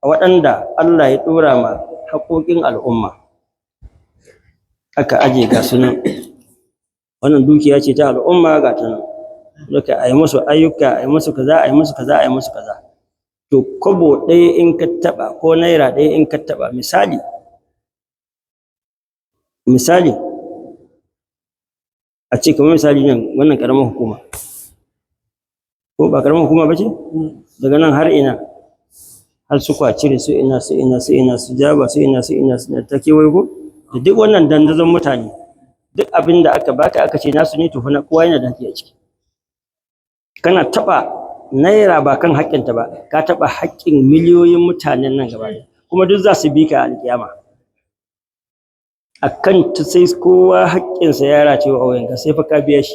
Waɗanda Allah ya ɗora ma haƙoƙin al'umma, aka aje ga sunan, wannan dukiya ce ta al'umma, ga ta nan, duka a yi musu ayyuka, a yi musu kaza, a yi musu kaza, a yi musu kaza. To, kobo ɗaya in ka taɓa, ko naira ɗaya in ka taɓa, misali a ce kamar misali nan, wannan ƙaramar hukuma, ko ba ƙaramar hukuma ba ce, daga nan har ina, har su Kwaciri, su ina, su ina, su ina, su Jaba, su ina, su ina, su ina, ta kewaye ko da duk wannan dandazon mutane, duk abin da aka baka aka ce nasu ne, to fa na kowa yana da haƙƙi a ciki. Kana taɓa naira ba kan haƙƙinta ba, ka taɓa haƙƙin miliyoyin mutanen nan gaba ɗaya, kuma duk za su bi ka a alƙiyama a kan ta, sai kowa haƙƙinsa ya rataye a wuyanka, sai fa ka biya shi,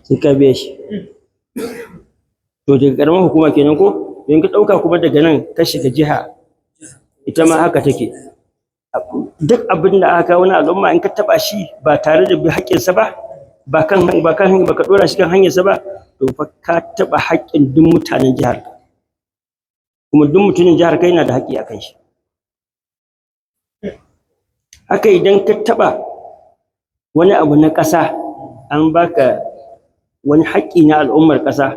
sai ka biya shi. To, daga ƙaramar hukuma kenan, ko in ka ɗauka kuma daga nan ka shiga jiha, ita ma haka take. Duk abin da aka kawo na al'umma, in ka taɓa shi ba tare da bi haƙƙinsa ba, ba kan ba ka ɗora shi kan hanyarsa ba, to fa ka taɓa haƙƙin duk mutanen jihar, kuma duk mutumin jihar kai yana da haƙƙi a kan shi. Haka idan ka taɓa wani abu na ƙasa, an baka wani haƙƙi na al'ummar ƙasa,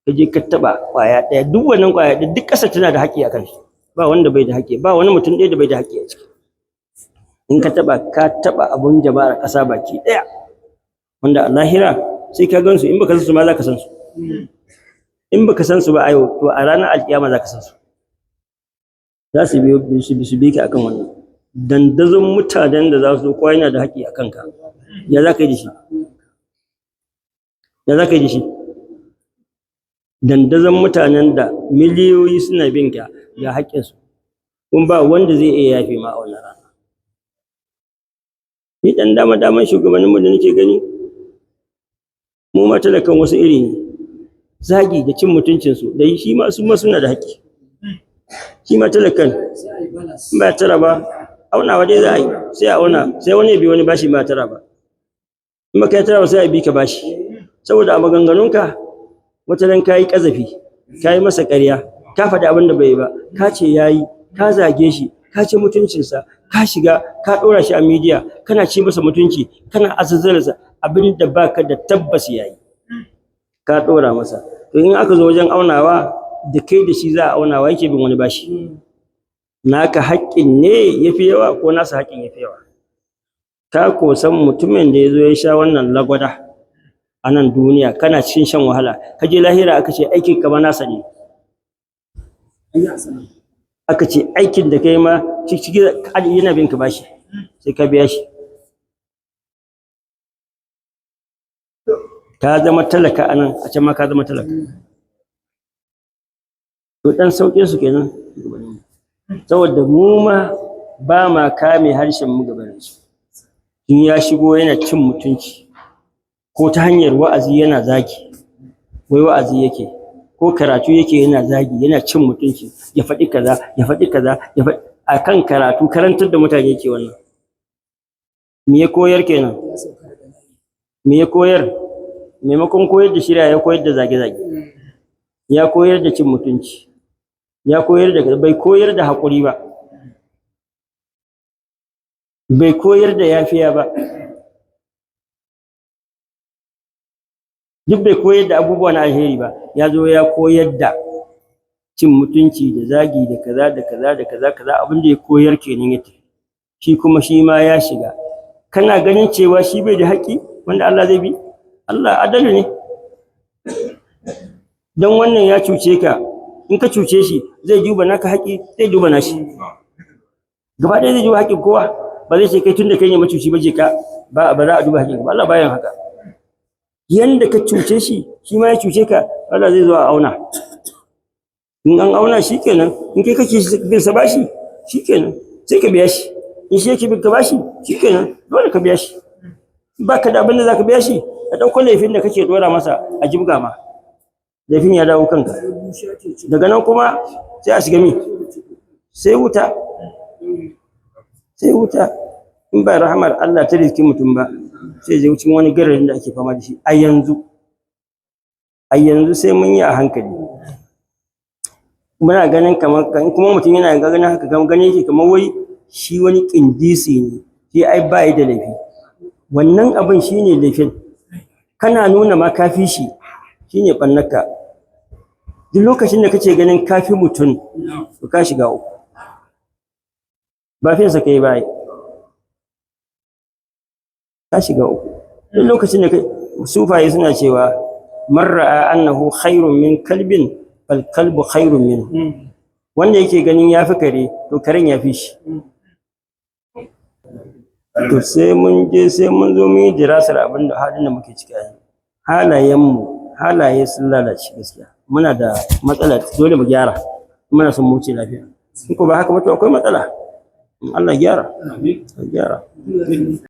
ka je ka taɓa ƙwaya ɗaya, duk wannan ƙwaya ɗaya, duk ƙasa tana da haƙƙi a kan shi. Ba wanda bai da haƙƙi, ba wani mutum ɗaya da bai da haƙƙi a ciki. In ka taɓa, ka taɓa abun jama'ar ƙasa baki ɗaya, wanda a lahira sai ka gansu. In baka san su ma, za ka san su. In baka san su ba a yau, to a ranar alƙiyama za ka san su. Za su biyo su bi ka akan wannan dandazon mutanen da za su zo, kowa yana da haƙƙi a kanka. Ya za ka yi da shi? Ya za ka yi da shi? Dandazon mutanen da miliyoyi suna bin ka, ga haƙƙinsu, kuma ba wanda zai iya yafe ma a wannan rana. Ni ɗan dama daman shugabanninmu da nake gani, mu ma talakan wasu iri ne, zagi da cin mutuncinsu da shi ma, su ma suna da haƙƙi. Shi ma talakan ba tara ba, aunawa dai za a yi, sai a auna, sai wani ya bi wani bashi. Ba tara ba, in ba kai tara ba, sai a bi ka bashi, saboda a maganganunka wata ran ka yi ƙazafi, ka yi masa ƙarya, ka faɗi abin da bai yi ba, ka ce ya yi, ka zage shi, ka ci mutuncinsa, ka shiga ka ɗora shi a midiya, kana ci masa mutunci, kana azazzarsa, abin da baka da tabbas ya yi, ka ɗora masa. To, in aka zo wajen aunawa, da kai da shi za a aunawa, yake bin wani bashi. Naka haƙƙin ne ya fi yawa ko nasa haƙƙin ya fi yawa? Ka ko san mutumin da ya zo ya sha wannan lagwada a nan duniya, kana cikin shan wahala, ka je lahira aka ce aikin ka ma nasa ne, aka ce aikin da kai ma ciki yana bin ka bashi, sai ka biya shi. Ka zama talaka a nan, a can ma ka zama talaka. To, dan sauƙin su kenan, saboda mu ma ba ma kame harshen mu gaban su. In ya shigo yana cin mutunci, ko ta hanyar wa'azi yana zagi, wai wa'azi yake ko karatu yake, yana zagi, yana cin mutunci, ya faɗi kaza, ya faɗi kaza, ya faɗi akan karatu, karantar da mutane yake, wannan me ya koyar kenan? Me ya koyar? Maimakon koyar da shirya, ya koyar da zage-zage, ya koyar da cin mutunci, ya koyar da, bai koyar da haƙuri ba, bai koyar da yafiya ba, duk bai koyar da abubuwa na alheri ba. Ya zo ya koyar da cin mutunci da zagi da kaza da kaza da kaza kaza. Abin da ya koyar kenan ya tafi. Shi kuma shi ma ya shiga, kana ganin cewa shi bai da haƙƙi wanda Allah zai bi? Allah adalu ne. Don wannan ya cuce ka, in ka cuce shi, zai duba naka haƙƙi, zai duba nashi gaba ɗaya, zai duba haƙƙin kowa. Ba zai ce kai tun da kai ne macuci ba, je ka, ba ba za a duba haƙƙin ba. Allah bayan haka. Yanda ka cuce shi, shi ma ya cuce ka, Allah zai zo a auna. In an auna, shi kenan. In kai kake bin sa bashi, shi kenan, sai ka biya shi. In shi yake bin ka bashi, shi kenan, dole ka biya shi. Ba ka da abin da za ka biya shi, ka ɗauko laifin da kake ɗora masa a jibga ma, laifin ya dawo kanka. Daga nan kuma sai a shiga mi? Sai wuta, sai wuta. In ba rahamar Allah ta riski mutum ba, sai zai wucin wani gararin da ake fama da shi a yanzu. A yanzu sai mun yi a hankali. Muna ganin kamar kuma mutum yana ganin haka, kamar ganin yake kamar wai shi wani kindisi ne, shi ai ba yi da laifi. Wannan abin shine laifin. Kana nuna ma kafi shi, shine ɓannaka. Duk lokacin da kace ganin kafi mutum, to ka shiga uku. Ba finsa kai ba ai. Ka shiga uku. Duk lokacin da kai, sufaye suna cewa man ra'a annahu khairun min kalbin fal kalbu khairun minhu. Wanda yake ganin yafi kare, to karen yafi shi. To sai mun je, sai mun zo mun yi dirasar abin da halin da muke ciki a yanzu. Halayenmu, halaye sun lalace gaskiya. Muna da matsala, dole mu gyara. Muna son mu wuce lafiya. In ko ba haka ba, to akwai matsala. Allah gyara. Allah gyara.